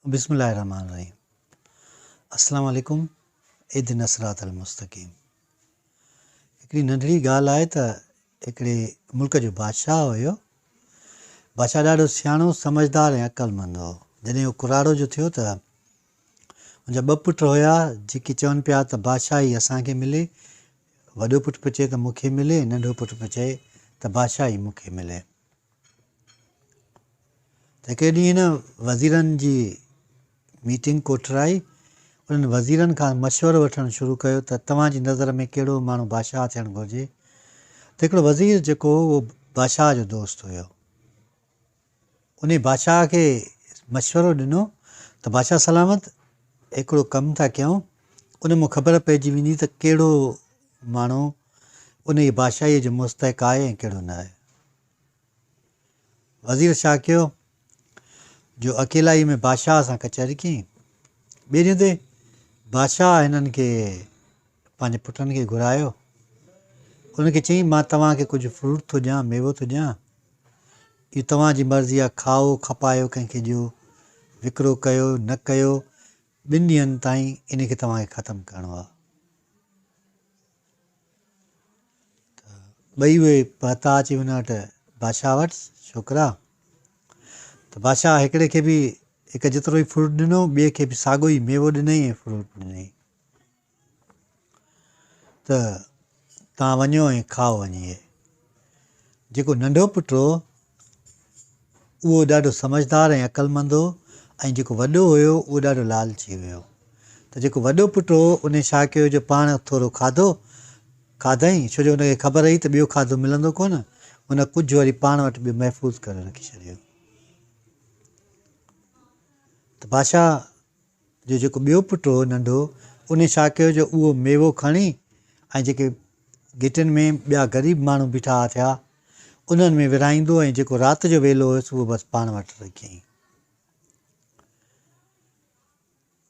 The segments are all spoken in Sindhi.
بسم الله الرحمن الرحيم السلام عليڪم اهدنا الصراط المستقيم هڪڙي ننڍڙي ڳالهه آهي ته هڪڙي ملڪ جو بادشاهه هيو بادشاهه ڏاڍو سياڻو سمجهدار ۽ عقلمند هو جڏهن هو ڪراڙو جو ٿيو ته ان جا ٻه پٽ هيا جيڪي چون پيا ته بادشاهي اسان کي ملي وڏو پٽ پيو چئي ته مون کي ملي ننڍو پٽ پيو چئي ته بادشاهي مون کي ملي ته هڪڙي ڏينهن هن وزيرن جي ميٽنگ ڪوٺرائي انهن وزيرن کان مشورو وٺڻ شروع ڪيو ته توهان جي نظر ۾ ڪهڙو ماڻهو بادشاهه ٿيڻ گهرجي ته هڪڙو وزير جيڪو هو اهو بادشاهه جو دوست هيو انهي بادشاهه کي مشورو ڏنو ته بادشاهه سلامت هڪڙو ڪم ٿا ڪيون ان مان خبر پئجي ويندي ته ڪهڙو ماڻهو انهي بادشاهي جو مستحق آهي ۽ ڪهڙو نه آهي وزير ڇا ڪيو جو اڪيلائي ۾ بادشاهه سان ڪچهري ڪيائين. ٻئي ڏينهن تي بادشاهه هنن کي پنهنجي پٽن کي گهرايو. انهن کي چيائين مان توهان کي ڪجهه فروٽ ٿو ڏيان، ميوو ٿو ڏيان. اهو توهان جي مرضي آهي کائو، کپايو، ڪنهن کي ڏيو، وڪرو ڪيو، نه ڪيو، ٻن ڏينهن تائين ان کي توهان کي ختم ڪرڻو آهي. ته ٻئي اهي پهتا اچي هن وٽ بادشاهه وٽ ڇوڪرا ته بادشاهه هڪڙي کي به هڪ جيترو ئي فروٽ ڏنو ٻئي کي به ساڳو ئي ميوو ڏنائين ۽ فروٽ ڏنائين ته تان وڃو ۽ کائو وڃي جيڪو ننڍو پٽ هو اهو ڏاڍو سمجهدار ۽ عقلمند هو ۽ جيڪو وڏو هيو اهو ڏاڍو لالچي هيو ته جيڪو وڏو پٽ هو ان ڇا ڪيو جو پاڻ ٿورو کاڌو کاڌائين ڇو جو ان کي خبر هئي ته ٻيو کاڌو ملندو ڪونه ان ڪجهه وري پاڻ وٽ ٻيو محفوظ ڪري رکي ڇڏيو ته بادشاهه جو جيڪو ٻيو پٽ هو ننڍو، انهي ڇا ڪيو جو اهو ميوو کڻي ۽ جيڪي گهٽين ۾ ٻيا غريب ماڻهو بيٺا ٿيا، انهن ۾ ورهائيندو ۽ جيڪو رات جو ويلو هيس اهو بس پاڻ وٽ رکيائين.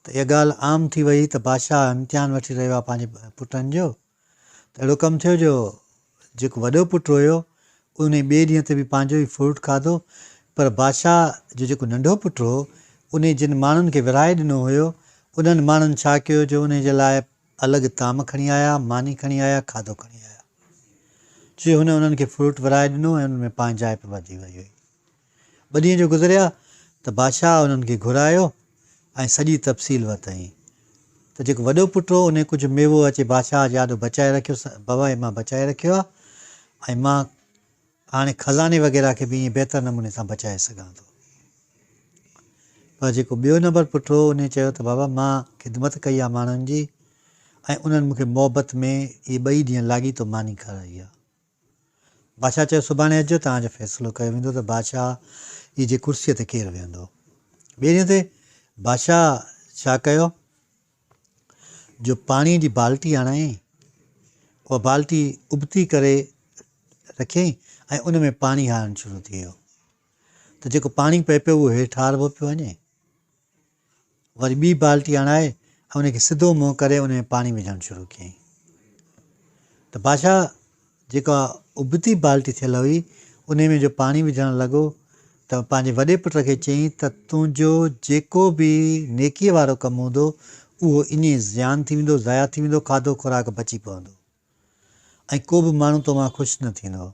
ته اها ڳالهه عام ٿي ويئي ته بادشاهه امتحان وٺي رهيو آهي پنهنجي پٽن جو. ته اهڙو ڪم ٿيو جو جيڪو وڏو پٽ هيو انهي ٻئي ڏينهن تي به پنهنجو ئي فروٽ کاڌو پر بادشاهه جو جيڪو ننڍو پٽ هو انهي جن ماڻهن کي ورهائي ڏنو هيو انهن ماڻهن ڇا ڪيو جو انهي جي لاء الڳ طعام کڻي آيا ماني کڻي آيا کاڌو کڻي آيا چي هن انهن کي فروٽ ورهائي ڏنو ۽ انهن ۾ پنهنجائپ وڌي وئي هئي. ٻه ڏينهن جو گذريا ته بادشاهه انهن کي گهرايو ۽ سڄي تفصيل ورتائين ته جيڪو وڏو پٽ هو انهي ڪجهه ميوو اچي بادشاهه جي آڏو بچائي رکيو بابا هي مان بچائي رکيو آهي ۽ مان هاڻي خزاني وغيره کي به ائين بهتر نموني سان بچائي سگهان ٿو پر جيڪو ٻيو نمبر پٽ هو انهي چيو ته بابا مان خدمت ڪئي آهي ماڻهن جي ۽ انهن مون کي محبت ۾ اهي ٻئي ڏينهن لاڳيتو ماني کارائي آهي. بادشاهه چيو، سڀاڻي اچجو، توهان جو فيصلو ڪيو ويندو ته بادشاهيء جي ڪرسيء تي ڪير ويهندو. ٻئي ڏينهن تي بادشاهه ڇا ڪيو جو پاڻيء جي بالٽي آڻايائين. اها بالٽي ابتي ڪري رکيائين ۽ ان ۾ پاڻي هارڻ شروع ٿي ويو ته جيڪو پاڻي پئي پيو اهو هيٺ هاربو پيو وڃي. وري ٻي بالٽي آڻائي ۽ ان کي سڌو منهن ڪري ان ۾ پاڻي وجهڻ شروع ڪيائين ته بادشاهه جيڪا ابتي بالٽي ٿيل هئي ان ۾ جو پاڻي وجهڻ لڳو ته پنهنجي وڏي پٽ کي چيائين ته تنهنجو جيڪو به نيڪيء وارو ڪم هوندو اهو ائين زيان ٿي ويندو ضايع ٿي ويندو کاڌو خوراڪ بچي پوندو ۽ ڪو به ماڻهو تو مان خوش نه ٿيندو.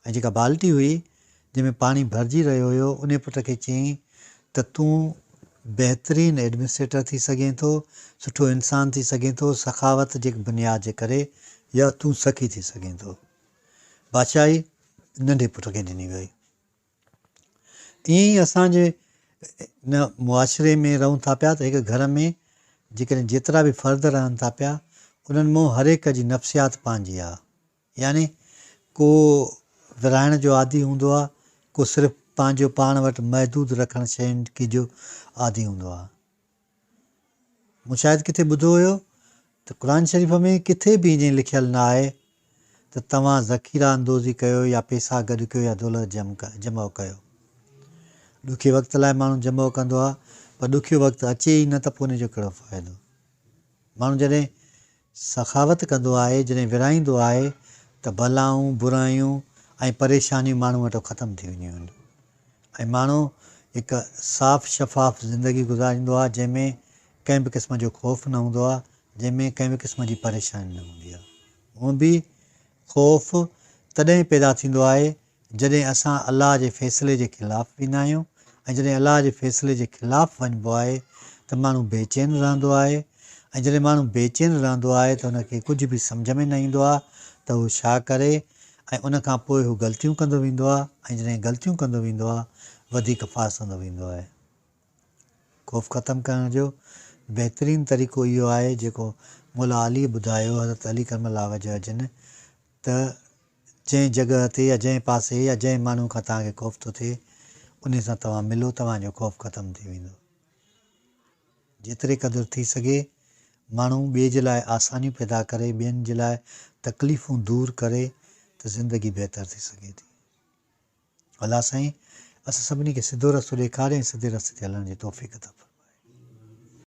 ۽ جيڪا بالٽي هئي، جنهن ۾ پاڻي ڀرجي رهيو هيو، انهيء پٽ کي چيائين ته تون بهترين ايڊمنسٽريٽر ٿي سگهين ٿو، سٺو انسان ٿي سگهين ٿو، سخاوت جي بنياد جي ڪري يا تون سخي ٿي سگهين ٿو. بادشاهي ننڍي پٽ کي ڏني وئي. ائين ئي اسان جي ان معاشري ۾ رهون ٿا پيا ته هڪ گهر ۾ جيڪڏهن جيترا به فرد رهن ٿا پيا انهن مان هر هڪ جي نفسيات پنهنجي آهي يعني ڪو ورهائڻ جو عادي هوندو آهي ڪو صرف پنهنجو پاڻ وٽ محدود رکڻ شين کي جو عادي هوندو آهي. مون شايد ڪٿي ٻڌو هيو ته قرآن شريف ۾ ڪٿي به ائين لکيل نه آهي ته توهان ذخيره اندوزي ڪيو يا پيسا گڏ ڪيو يا دولت جمع ڪيو. ڏکي وقت لاء ماڻهو جمع ڪندو آهي پر ڏکيو وقت اچي ئي نه ته پوء ان جو ڪهڙو فائدو. ماڻهو جڏهن سخاوت ڪندو آهي، جڏهن ورهائيندو آهي ته بلائون، برايون ۽ پريشانيون ماڻهو وٽان ختم ٿي وينديون آهن ۽ ماڻهو هڪ صاف شفاف زندگي گذاريندو آهي جنهن ۾ ڪنهن به قسم جو خوف نه هوندو آهي جنهن ۾ ڪنهن به قسم جي پريشاني نه هوندي آهي. هونء به خوف تڏهن پيدا ٿيندو آهي جڏهن اسان الله جي فيصلي جي خلاف ويندا آهيون ۽ جڏهن الله جي فيصلي جي خلاف وڃبو آهي ته ماڻهو بيچين رهندو آهي ۽ جڏهن ماڻهو بيچين رهندو آهي ته ان کي ڪجهه به سمجهه ۾ نه ايندو آهي ته هو ڇا ڪري ۽ ان کان پوء هو غلطيون ڪندو ويندو آهي ۽ جڏهن غلطيون ڪندو ويندو آهي وڌيڪ ڦاسندو ويندو آهي. خوف ختم ڪرڻ جو بهترين طريقو اهو آهي جيڪو مولا علي ٻڌايو حضرت علي ڪرم الله وجهه جن ته جنهن جڳهه تي يا جنهن پاسي يا جنهن ماڻهو کان توهان کي خوف ٿو ٿئي انهي سان توهان ملو توهان جو خوف ختم ٿي ويندو. جيتري قدر ٿي سگهي ماڻهو ٻئي جي لاء آسانيون پيدا ڪري ٻين جي لاء تڪليفون دور ڪري ته زندگي بهتر ٿي سگهي ٿي. الله سائين اسان سڀني کي سڌو رستو ڏيکاري ۽ سڌي رستي تي هلڻ جي توفيق عطا فرمائي.